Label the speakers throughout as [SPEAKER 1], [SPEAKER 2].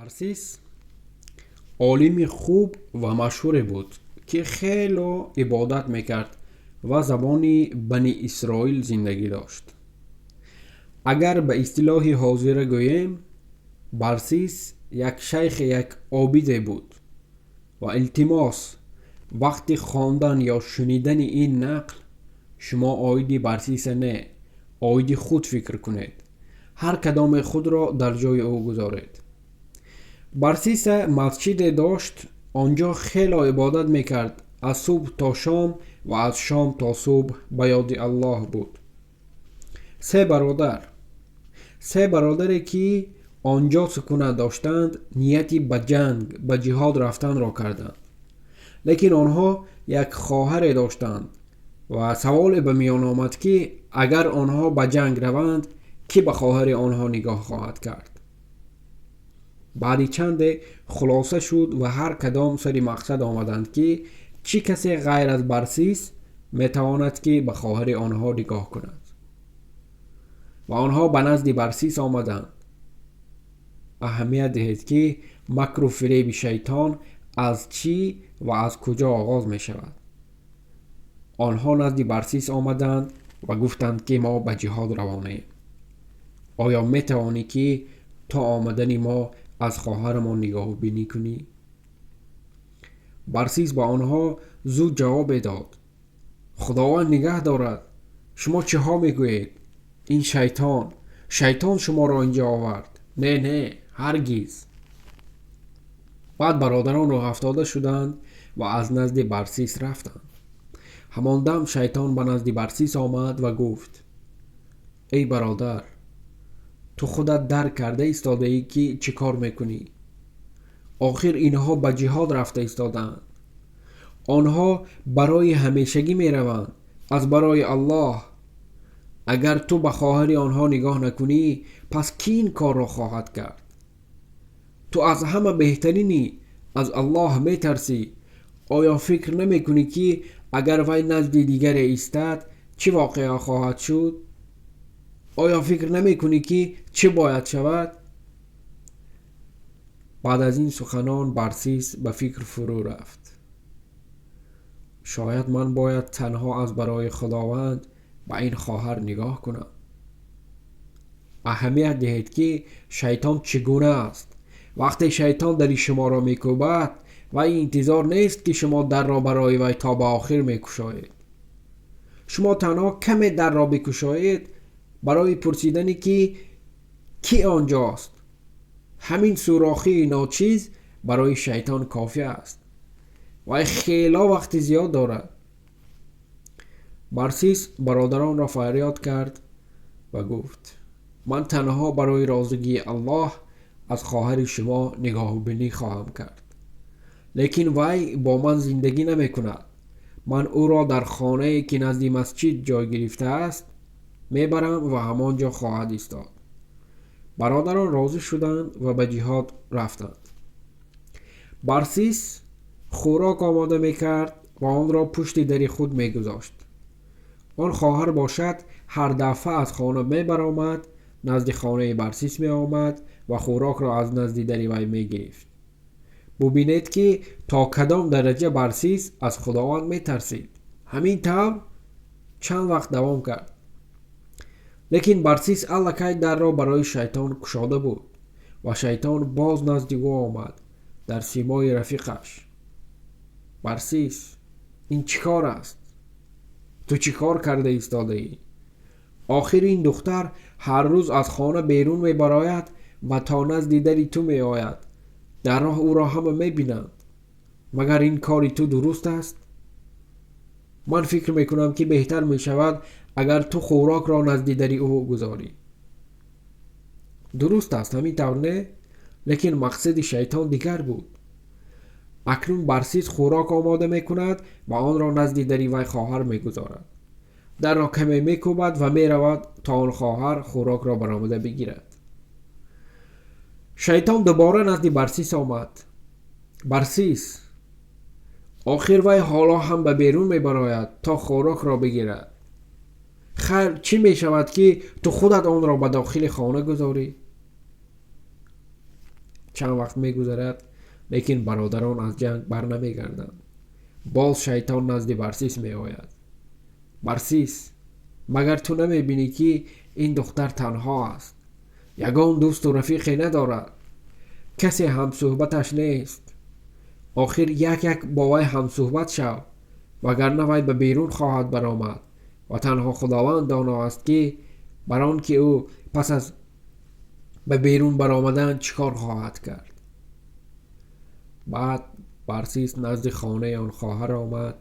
[SPEAKER 1] Барсис олими хуб ва машҳуре буд, ки хело ибодат мекард ва забони Бани Исроил зиндагӣ дошт. Агар ба истилоҳи ҳозира гӯем, Барсис як шайхе, як обиде буд. Ва илтимос, вақти хондан ё шунидани ин нақл шумо оиди Барсиса не, оиди худ фикр кунед. Ҳар кадоме худро дар ҷои ӯ гузоред. Барсиса масҷиде дошт, он ҷо хело ибодат мекард, аз субҳ то шом ва аз шом то субҳ ба ёди Аллоҳ буд. Се бародаре, ки он ҷо сукунат доштанд, нияти ба ҷанг, ба ҷиҳод рафтанро карданд. Лекин онҳо як хоҳаре доштанд ва саволе ба миён омад, ки агар онҳо ба ҷанг раванд, кӣ ба хоҳари онҳо нигоҳ хоҳад кард? Баъди чанде хулоса шуд ва ҳар кадом сари мақсад омаданд, ки чӣ касе ғайр аз Барсис метавонад, ки ба хоҳари онҳо нигоҳ кунад. Ва онҳо ба назди Барсис омаданд. Аҳамият диҳед, ки макру фиреби шайтон аз чӣ ва аз куҷо оғоз мешавад. Онҳо назди Барсис омаданд ва гуфтанд, ки мо ба ҷиҳод равонаем. Оё метавонӣ, ки то омадани мо аз хоҳарамон нигоҳубинӣ кунӣ? Барсис ба онҳо зуд ҷавобе дод: «Худованд нигаҳ дорад, шумо чиҳо мегӯед? Ин шайтон шуморо инҷо овард. Не, не, ҳаргиз». Баъд бародарон рӯҳафтода шуданд ва аз назди Барсис рафтанд. Ҳамон дам шайтон ба назди Барсис омад ва гуфт: «Эй бародар, ту худат дарк карда истодаӣ, ки чӣ кор мекунӣ? Охир инҳо ба ҷиҳод рафта истодаанд. Онҳо барои ҳамешагӣ мераванд, аз барои Аллоҳ. Агар ту ба хоҳари онҳо нигоҳ накунӣ, пас кӣ ин корро хоҳад кард? Ту аз ҳама беҳтаринӣ, аз Аллоҳ метарсӣ. Оё фикр намекунӣ, ки агар вай назди дигаре истад, чӣ воқеа хоҳад шуд? Оё фикр намекунӣ, ки чӣ бояд шавад?» Баъд аз ин суханон Барсис ба фикр фурӯ рафт: шояд ман бояд танҳо аз барои Худованд ба ин хоҳар нигоҳ кунам. Аҳамият диҳед, ки шайтон чӣ гуна аст. Вақте шайтон дари шуморо мекӯбад, вай интизор нест, ки шумо дарро барои вай то ба охир мекушоед. Шумо танҳо каме дарро бикушоед барои пурсидане, ки кӣ он ҷост. Ҳамин сӯрохии ночиз барои шайтон кофӣ аст. Вай хело вақти зиёд дорад. Барсис бародаронро фарёд кард ва гуфт: «Ман танҳо барои розигии Аллоҳ аз хоҳари шумо нигоҳубинӣ хоҳам кард, лекин вай бо ман зиндагӣ намекунад. Ман ӯро дар хонае, ки назди масҷид ҷой гирифтааст, мебарам ва ҳамон ҷо хоҳад истод». Бародарон розӣ шуданд ва ба ҷиҳод рафтанд. Барсис хӯрок омода мекард ва онро пушти дари худ мегузошт. Он хоҳар бошад, ҳар дафъа аз хона мебаромад, назди хонаи Барсис меомад ва хӯрокро аз назди дари вай мегирифт. Бубинед, ки то кадом дараҷа Барсис аз Худованд метарсид. Ҳамин тавр чанд вақт давом кард, лекин Барсис аллакай дарро барои шайтон кушода буд ва шайтон боз назди ӯ омад дар симои рафиқаш: «Барсис, ин чӣ кор аст? Ту чӣ кор карда истодаӣ? Охир ин духтар ҳар рӯз аз хона берун мебарояд ва то назди дари ту меояд. Дар роҳ ӯро ҳама мебинанд. Магар ин кори ту дуруст аст? Ман фикр мекунам, ки беҳтар мешавад, агар ту хӯрокро назди дари ӯ гузорӣ. Дуруст аст, ҳамин тавр, не?» Лекин мақсади шайтон дигар буд. Акнун Барсис хӯрок омода мекунад ва онро назди дари вай хоҳар мегузорад. Дарро каме мекӯбад ва меравад, то он хоҳар хӯрокро баромада бигирад. Шайтон дубора назди Барсис омад: «Барсис, охир вай ҳоло ҳам ба берун мебарояд, то хӯрокро бигирад. Хайр, чӣ мешавад, ки ту худат онро ба дохили хона гузорӣ?» Чанд вақт мегузарад, лекин бародарон аз ҷанг бар намегарданд. Боз шайтон назди Барсис меояд. Барсис, магар ту намебинӣ, ки ин духтар танҳо аст, ягон дӯсту рафиқе надорад, касе ҳамсӯҳбаташ нест. Охир як як бо вай ҳамсӯҳбат шав, вагарна вай ба берун хоҳад баромад ва танҳо Худованд доно аст, ки бар он ки ӯ пас аз ба берун баромадан чӣ кор хоҳад кард. Баъд Барсис назди хонаи он хоҳар омад.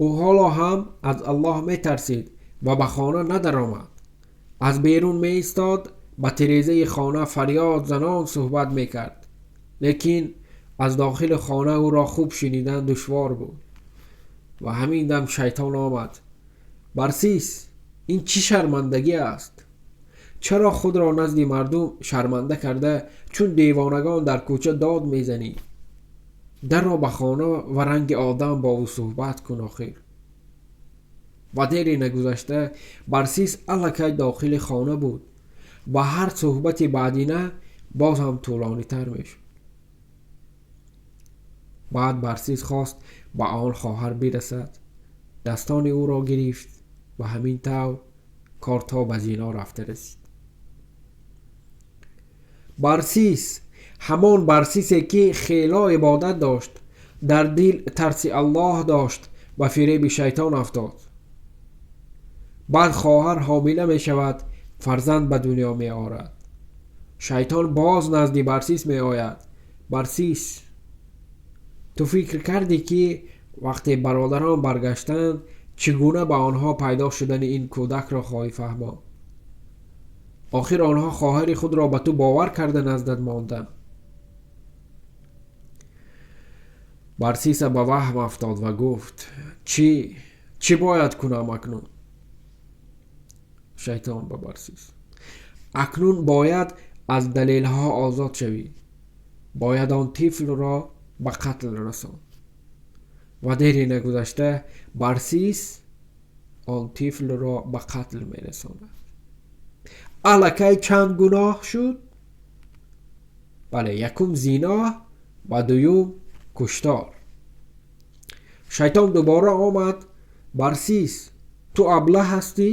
[SPEAKER 1] Ӯ ҳоло ҳам аз Аллоҳ метарсид ва ба хона надаромад. Аз берун меистод, ба тирезаи хона фарёд занон суҳбат мекард, лекин аз дохили хона ӯро хуб шунидан душвор буд. Ва ҳамин дам шайтон омад. Барсис, ин чӣ шармандагӣ аст? Чаро худро назди мардум шарманда карда, чун девонагон дар кӯча дод мезанӣ? Дарро ба хона ва ранги одам бо ӯ суҳбат кун охир. Ва дере нагузашта Барсис аллакай дохили хона буд ва ҳар суҳбати баъдина боз ҳам тӯлонитар мешуд. Баъд Барсис хост ба он хоҳар бирасад, дастони ӯро гирифт ва ҳамин тавр кор то ба зино рафта расид. Барсис, ҳамон Барсисе, ки хело ибодат дошт, дар дил тарси Аллоҳ дошт, ба фиреби шайтон афтод. Баъд хоҳар ҳомила мешавад, фарзанд ба дунё меорад. Шайтон боз назди Барсис меояд. Барсис, ту фикр кардӣ, ки вақте бародарон баргаштанд, чӣ гуна ба онҳо пайдо шудани ин кӯдакро хоҳӣ фаҳмонд? Охир онҳо хоҳари худро ба ту бовар карда наздат монданд. Барсиса ба ваҳм афтод ва гуфт: чӣ бояд кунам акнун? Шайтон ба Барсис: акнун бояд аз далелҳо озод шавӣ, бояд он тифлро ба қатл расонд. Ва дери нагузашта Барсис он тифлро ба қатл мерасонад. Аллакай чанд гуноҳ шуд? Бале, якум зино ва дуюм куштор. Шайтон дубора омад. Барсис, ту аблаҳ ҳастӣ?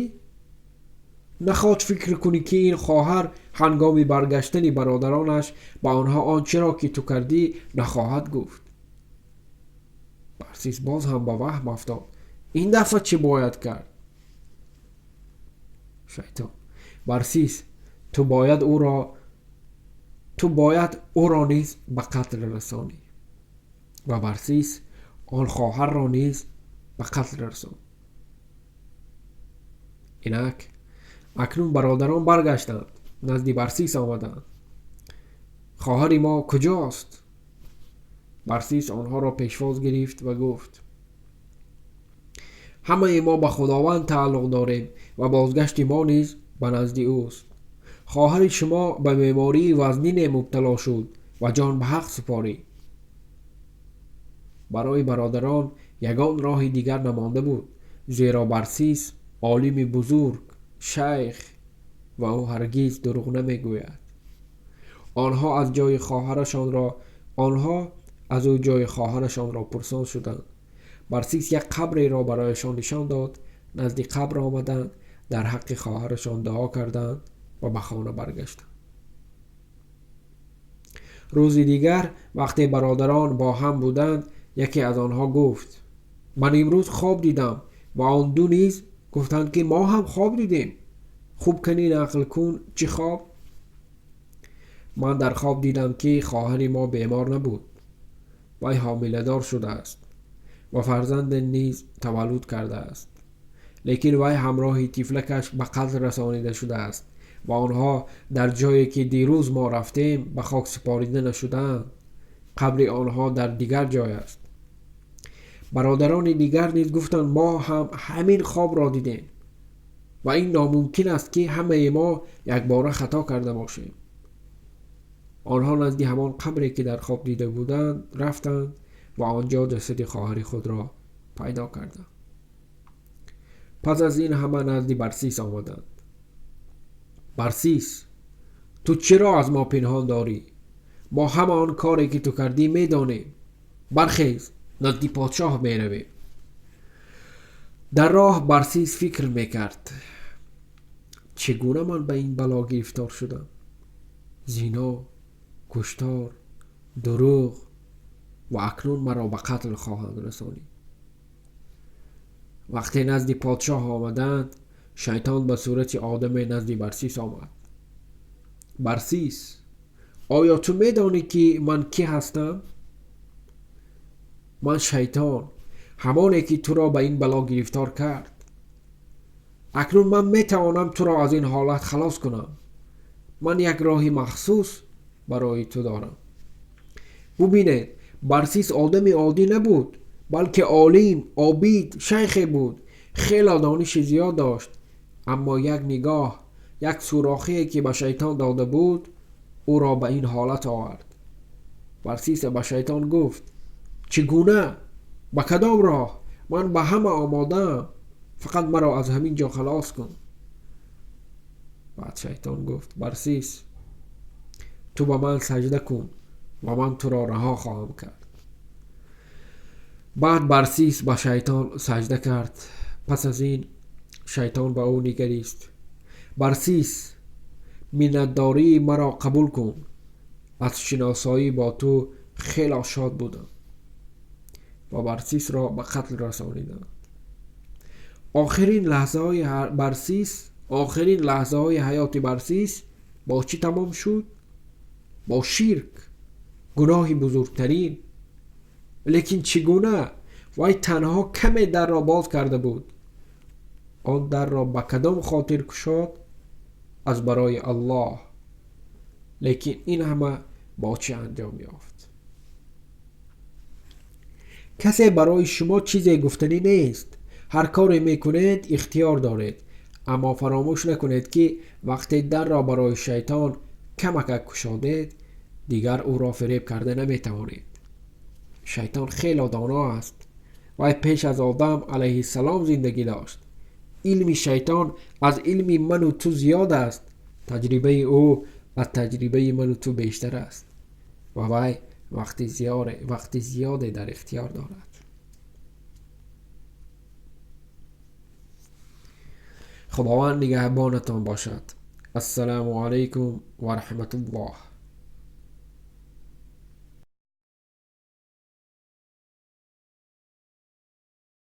[SPEAKER 1] Нахоҳ фикр кунӣ, ки ин хоҳар ҳангоми баргаштани бародаронаш ба онҳо он чиро, ки ту кардӣ, нахоҳад гуфт. Барсис боз ҳам ба ваҳм афтод. Ин дафъа чӣ бояд кард? Шайтон: Барсис, ту бояд ӯро низ ба қатл расонӣ. Ва Барсис он хоҳарро низ ба қатл расонд. Инак акнун бародарон баргаштанд, назди Барсис омаданд. Хоҳари мо куҷост? Барсис онҳоро пешвоз гирифт ва гуфт: ҳамаи мо ба Худованд тааллуқ дорем ва бозгашти мо низ ба назди ӯст. Хоҳари шумо ба бемории вазнине мубтало шуд ва ҷон ба ҳақ супорид. Барои бародарон ягон роҳи дигар намонда буд, зеро Барсис олими бузург, шайх ва ӯ ҳаргиз дурӯғ намегӯяд. Онҳо аз ҷои хоҳарашонро онҳо аз ӯ ҷои хоҳарашонро пурсон шуданд. Барсис як қабреро барояшон нишон дод. Назди қабр омаданд, дар ҳаққи хоҳарашон дуо карданд ва ба хона баргаштанд. Рӯзи дигар вақте бародарон бо ҳам буданд, яке аз онҳо гуфт: ман имрӯз хоб дидам. Ва он ду низ гуфтанд, ки мо ҳам хоб дидем. Хуб кани нақл кун, чӣ хоб? Ман дар хоб дидам, ки хоҳари мо бемор набуд, вай ҳомиладор шудааст ва фарзанде низ таваллуд кардааст, лекин вай ҳамроҳи тифлакаш ба қатл расонида шудааст ва онҳо дар ҷое, ки дирӯз мо рафтем, ба хок супорида нашудаанд. Қабри онҳо дар дигар ҷой аст. Бародарони дигар низ гуфтанд: мо ҳам ҳамин хобро дидем ва ин номумкин аст, ки ҳамаи мо якбора хато карда бошем. Онҳо назди ҳамон қабре, ки дар хоб дида буданд, рафтанд ва он ҷо ҷасади хоҳари худро пайдо карданд. Пас аз ин ҳама назди Барсис омаданд. Барсис, ту чиро аз мо пинҳон дорӣ? мо ҳама он коре ки ту кардӣ медонем. Бархез, назди подшоҳ меравем. Дар роҳ Барсис фикр мекард: чӣ гуна ман ба ин бало гирифтор шудам? Зино, куштор, дурӯғ ва акнун маро ба қатл хоҳанд расонид. Вақте назди подшоҳ омаданд, шайтон ба сурати одаме назди Барсис омад. Барсис, оё ту медонӣ ки ман кӣ ҳастам? Ман шайтон, ҳамоне ки туро ба ин бало гирифтор кард. Акнун ман метавонам туро аз ин ҳолат халос кунам. Ман як роҳи махсус барои ту дорам. Бубинед, Барсис одами оддӣ набуд, балки олим, обид, шайхе буд. Хело дониши зиёд дошт, аммо як нигоҳ, як сӯрохие ки ба шайтон дода буд, ӯро ба ин ҳолат овард. Барсис ба шайтон гуфт: чӣ гуна? Ба кадом роҳ? Ман ба ҳама омодаам, фақат маро аз ҳамин ҷо халос кун. Баъд шайтон гуфт: Барсис, ту ба ман саҷда кун ва ман туро раҳо хоҳам кард. Баъд Барсис ба шайтон саҷда кард. Пас аз ин шайтон ба ӯ нигарист: Барсис, миннатдории маро қабул кун. Аз шиносоӣ бо ту хело шод будам. Ва Барсисро ба қатл расониданд. Охирин лаҳзаҳои ҳаёти Барсис бо чӣ тамом шуд? Бо ширк, гуноҳи бузургтарин. Лекин чӣ гуна? Вай танҳо каме дарро боз карда буд. Он дарро ба кадом хотир кушод? Аз барои Аллоҳ. Лекин ин ҳама бо чӣ анҷом ёфт? Касе барои шумо чизе гуфтанӣ нест. Ҳар коре мекунед ихтиёр доред, аммо фаромӯш накунед ки вақте дарро барои шайтон камакак кушодед, дигар ӯро фиреб карда наметавонед. Шайтон хело доно аст. Вай пеш аз Одам алайҳиссалом зиндагӣ дошт. Илми шайтон аз илми ману ту зиёд аст. Таҷрибаи ӯ аз таҷрибаи ману ту бештар аст ва вай вақти зиёде дар ихтиёр дорад. Худованд нигаҳбонатон бошад. Ассалому алайкум ва раҳматуллоҳ.